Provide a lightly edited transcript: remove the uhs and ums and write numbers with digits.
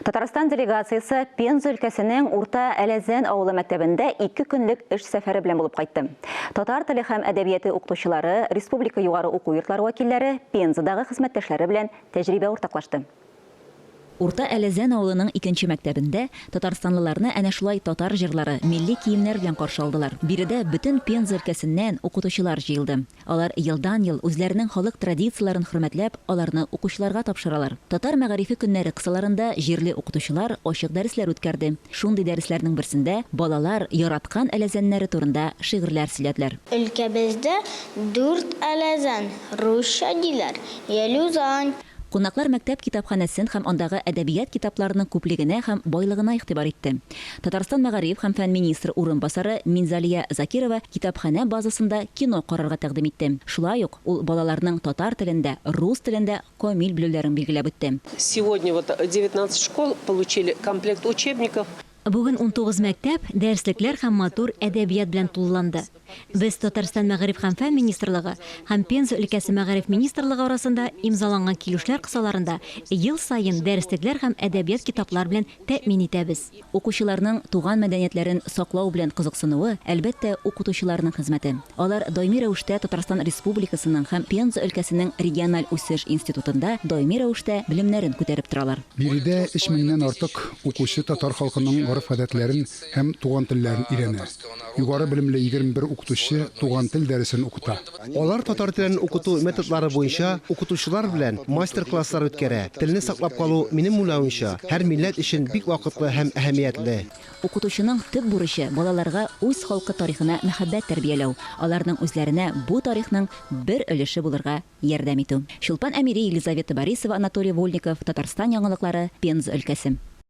Татарстан делегациясе Пенза өлкәсенең Урта Әләзән авылы мәктәбендә ике көнлек эш сәфәре белән булып кайтты. Татар теле һәм әдәбияты укытучылары, республика югары уку йортлары вәкилләре Пензадагы хезмәттәшләре белән тәҗрибә уртаклашты. Урта Әләзән авылының икенче мәктәбендә татарстанлыларны әнә шулай татар җырлары, милли киемнәр белән каршы алдылар. Биредә бөтен Пенза өлкәсеннән укытучылар җыелды. Алар елдан-ел үзләренең халык традицияләрен хөрмәтләп, аларны укучыларга тапшыралар. Татар мәгарифе көннәре кысаларында җирле укытучылар ачык дәресләр үткәрде. Шундый дәресләрнең берсендә балалар яраткан әләзәннәре турында шигырьләр сөйләделәр. Өлкәбездә дүрт әләзән, русча диләр, Ялюзань. Кунаклар мәктәп китапханәсен һәм андагы әдәбият китапларының күплегенә һәм байлыгына игътибар итте. Татарстан мәгариф һәм фән министры урынбасары Минзалия Закирова китапханә базасында кино карарга тәкъдим итте. Шулай ук ул балаларның татар телен дә, рус телен дә камил белүләрен билгеләп үтте. Сегодня вот 19 школ получили комплект учебников. Бүген 19 мәктәп дәреслекләр һәм матур әдәбият белән тулыланды. Без Татарстан Мәгариф һәм фән министрлыгы һәм Пенза өлкәсе Мәгариф министрлыгы арасында имзаланган килешүләр кысаларында ел саен дәреслекләр һәм әдәбият китаплар белән тәэмин итәбез. Укучыларның туган мәдәниятләрен саклау белән кызыксынуы, әлбәттә, укытучыларның хезмәте. Алар даими рәвештә Татарстан Республикасының һәм Пенза өлкәсенең региональ үсеш институтында даими рәвештә белемнәрен күтәреп торалар. Биредә өч меңнән артык укучы татар халкының гореф-гадәтләрен һәм туган телләрен өйрәнә. Югары белемле 21 укытучы туган тел дәресен укыта. Алар татар телен укыту методлары буенча укытучылар белән мастер-класслар үткәрә. Телне саклап калу, минем уйлавымча, һәр милләт өчен бик вакытлы һәм әһәмиятле. Укытучының төп бурычы, балаларга үз халкы тарихына мәхәббәт тәрбияләү, аларның үзләренә бу тарихның бер өлеше булырга ярдәм итү. Чулпан Әмири, Елизавета Борисова, Анатолий Вольников, Татарстан яңалыклары, Пенза өлкәсе.